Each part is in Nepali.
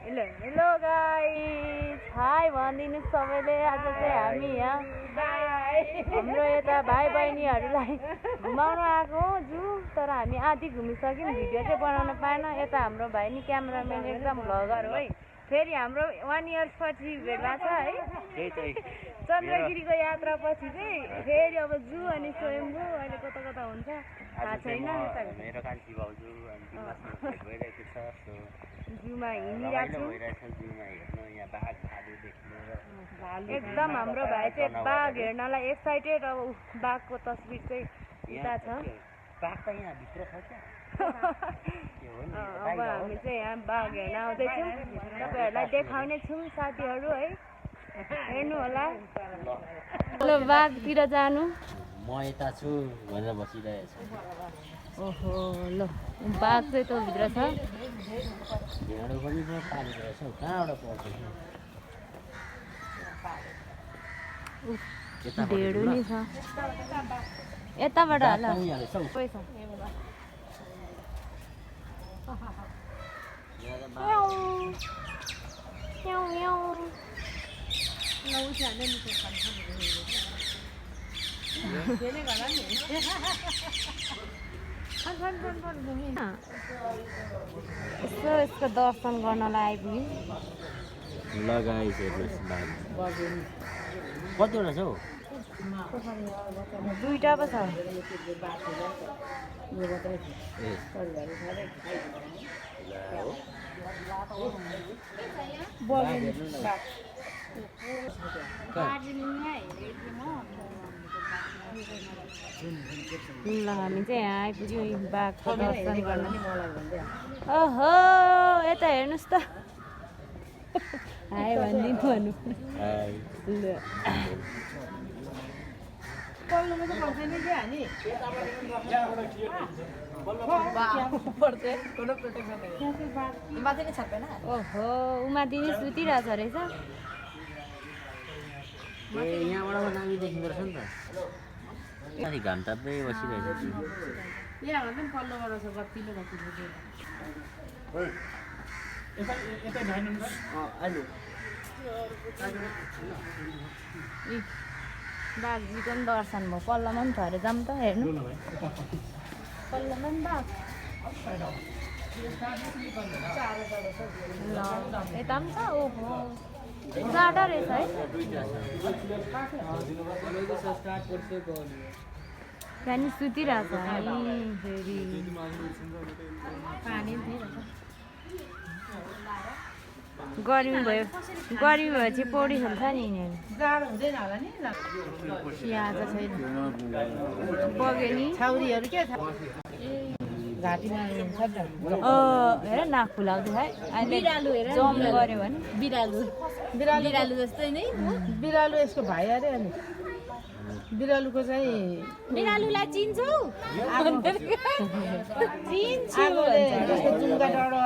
हेलो गाइस, हाई भनिदिनु सबैले। आज चाहिँ हामी यहाँ हाम्रो यता भाइ बहिनीहरूलाई घुमाउन आएको जू, तर हामी आधी घुमिसक्यौँ, भिडियो चाहिँ बनाउन पाएन। यता हाम्रो भाइ नि क्यामेराम्यान एकदम भ्लगर हो है। फेरि हाम्रो 1 इयर पछि भेट भएको छ है, चन्द्रगिरीको यात्रा पछि चाहिँ फेरि अब जू अनि स्वयम्भू अहिले कता कता हुन्छ थाहा छैन। जूमा हिँडिरहेको छु एकदम। हाम्रो भाइ चाहिँ बाघ हेर्नलाई एक्साइटेड। अब बाघको तस्बिर चाहिँ यता छ। अब हामी चाहिँ यहाँ बाघ हेर्न आउँदैछौँ, तपाईँहरूलाई देखाउने छौँ साथीहरू है, हेर्नु होला। ल बाघतिर जानु। म यता छु भनेर बसिरहेको छु। ओहो, ल बाघ चाहिँ त भित्र छ। भेडो पनि पालिरहेछ हौ, कहाँबाट पर्छ? भेडो नि छ यताबाट होला। यसो यसको दर्शन गर्नलाई आइपुग्यो। ल गाइस हेर्नुहोस् बाघ कतिवटा छ हौ? 2टा पो छ। ल हामी चाहिँ यहाँ आइपुग्यौँ बाघको दर्शन गर्न। ओहो, यता हेर्नुहोस् त। हाय भनिदिनु भन्नु। ल ओहो, उमाथि नि सुतिरहेछ रहेछ। यहाँबाट नामी देखिँदो रहेछ नि त। अनि घाम ताप्दै बसिरहेछ। बाघजीको पनि दर्शन भयो। पल्लोमा पनि छ अरे, जाऊँ त हेर्नु। पल्लोमा पनि बाघ। ल यता पनि छ। ओहो, जाडो रहेछ है। त्यहाँदेखि सुतिरहेछ फेरि। गर्मी भएपछि पौडी खेल्छ नि यिनीहरू। यहाँ त छैन बगेनी छाउरीहरू के घाँटीमा हेर नाक फुलाउँदै है। अहिले जम गऱ्यो भने बिरालु जस्तै नै। बिरालु यसको भाइ अरे। अनि बिरालुको चाहिँ बिरालुलाई चिन्छौ? चिन्छु। जुङ्गा डाँडो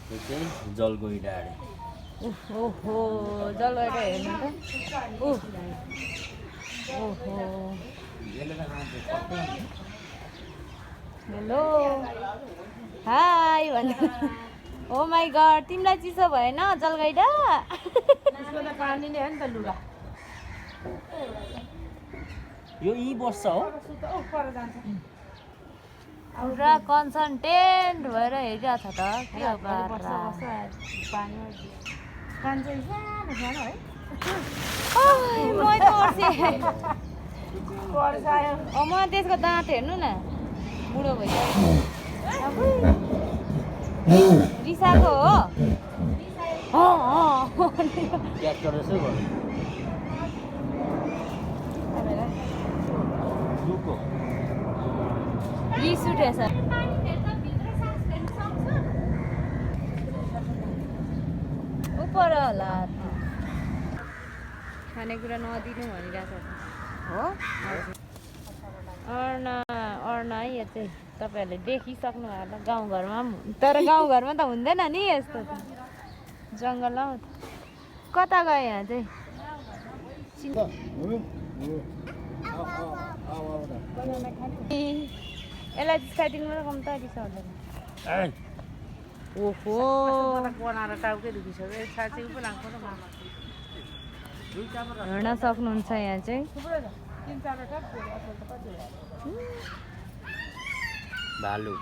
यो चाहिँ जलगोही डाँडे। ओहो, जलगोही हेर्नु त। ओहो, हेलो हाई भन्नु। ओ माई गड, तिमीलाई चिसो भएन जलगैडा? पानी नै हो नि त लुगा। यो यी बस्छ हो। पुरा कन्सन्ट्रेट भएर हेरिरहेको छ त। के म त्यसको दाँत हेर्नु न, बुढो भइसक्यो। रिसाको हो। रिस उठेछ। उपर होला। खानेकुरा नदिनु भनिरहेको हो। अर्ना है यो चाहिँ तपाईँहरूले देखिसक्नु होला गाउँघरमा पनि। तर गाउँघरमा त हुँदैन नि यस्तो त, जङ्गलमा कता गयो यहाँ चाहिँ। यसलाई चाहिँ खाइदिनु कम त रिसाउँदैन। ओहो बनाएर टाउकै दुखिसक्यो साँच्चै पो लाग्छ र मलाई हेर्न सक्नुहुन्छ यहाँ चाहिँ थुप्रो छ 3-4 वटा असल त कति हो भालु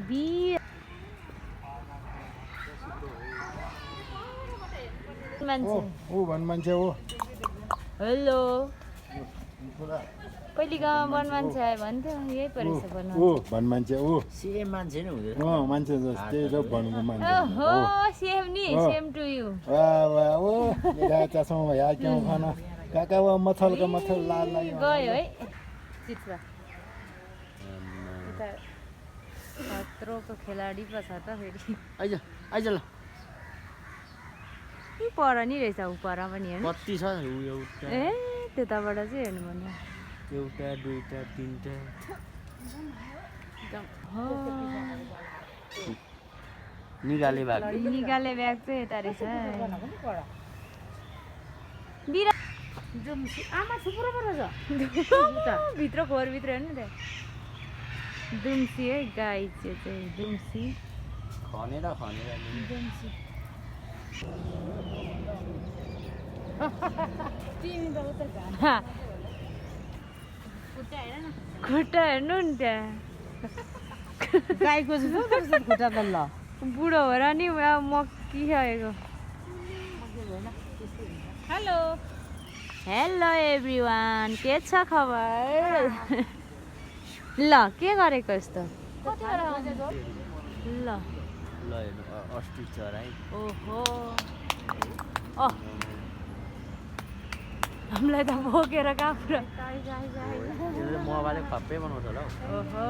बी मान्छे ऊ भन मान्छे हो हेलो कहिले गाउँमा वन मान्छे आयो भन्थ्यो यही परेछ भन्नु ऊ भन मान्छे ऊ सेम मान्छे नै हुँदैन मान्छे जस्तै र भन्नुको मान्छे ओहो सेम नि सेम टु यु वाह वाह ओ मेरा चस्मा भया क्यों खाना काका वा मथल का मथल लाल लाग्यो गयो है चित्रा खत्रोको खेलाडी पो छ त फेरि आइज आइज ल पर नि रहेछ ऊ पर पनि हेर्नु कति छ उ एउटा ए त्यताबाट चाहिँ हेर्नु भन्नु एउटा दुईटा तीनटा निगाले भाग निगाले ब्याग चाहिँ यता रहेछ बिरा आमा थुप्रो पो रहेछ भित्र खोरभित्र हेर्नु त्यहाँ दुम्सी है गाई चाहिँ दुम्सी खनेर दुम्सी खुट्टा हेर्नु नि त्यहाँ गाईको जस्तो खुट्टा त ल बुढो हो र नि मक्किसकेको हेलो हेलो एभ्रिवान के छ खबर ल के गरेको यस्तो ल ल हेर्नु अस्ति चराई ओहो अँ हामीलाई त बोकेर कहाँ पुरा मोबाइल खप्पै बनाउँछ होला हौ ओहो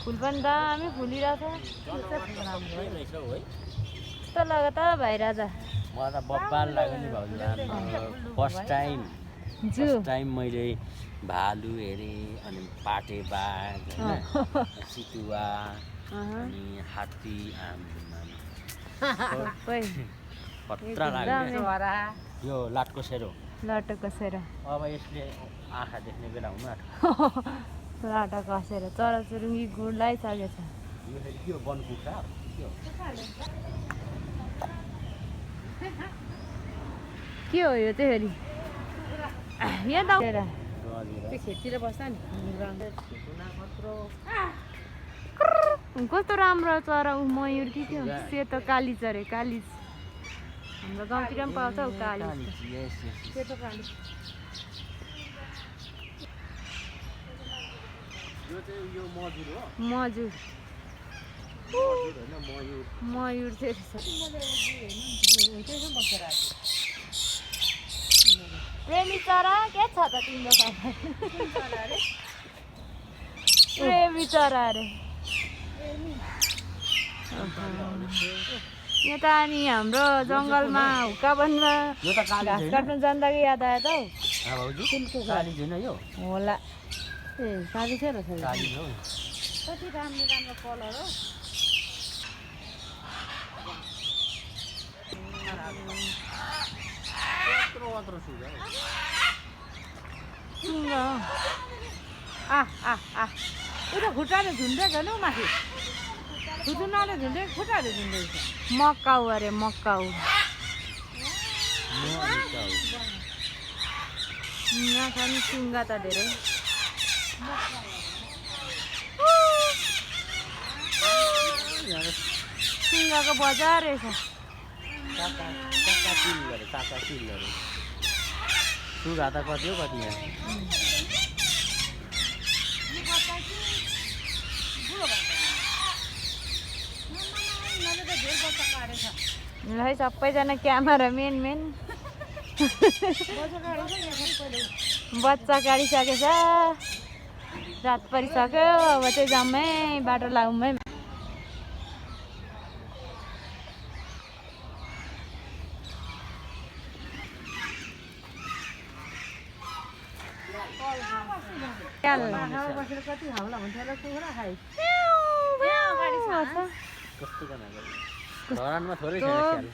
फुल पनि दामी फुलिरहेछ रहेछ हौ है कस्तो लगातार भइरहेछ मलाई त बब्बाल लाग्यो नि भाउजू फर्स्ट टाइम मैले भालु हेरेँ अनि पाटे बाघ होइन चितुवा अनि हात्ती खतरा लाग्यो यो लाटकोसेरो लाटो कसेर अब यसले आँखा देख्ने बेला हुनु आँट्यो लाटो कसेर चराचुरुङ्गी गुड्दै सकेछ यो फेरि के हो वन कुखुरा के हो यो चाहिँ फेरि यहाँ त त्यो खेततिर बस्छ नि कस्तो राम्रो चरा ऊ मयूर कि त्यो सेतो काली चरे कालिज हाम्रो गाउँतिर पनि पाउँछ हौ कालिज सेतो काली यो चाहिँ यो मजुर हो मजुर होइन मयुर मयूर चाहिँ प्रेमी चरा के छ त तिम्रो प्रेमी चरा अरे यहाँ त अनि हाम्रो जङ्गलमा हुक्काबनमा यो त काली घाँस काट्नु जाँदाखेरि याद आयो त हौ भाउजू काली छैन यो होला ए काली छ रहेछ काली हो कति राम्रो राम्रो कलर हो यत्रो सुगा सुँग उता खुट्टाले झुन्डेछ नि हौ माथि खुट्टाले झुन्डे खुट्टाले झुन्डेछ मकाउ अरे मकाउ यहाँ छ नि सुँगा त धेरै सुँगाको बजार रहेछ काका चिलहरू सुगा त कति हो कति यहाँ ल है सबैजना क्यामेराम्यान बच्चा काटिसकेछ रात परिसक्यो अब चाहिँ जम्मै बाटो लागौँ बसेर कति हाउला हुन्थ्यो होला कुखुरा खाइ कस्तो घरमा थोरै छैन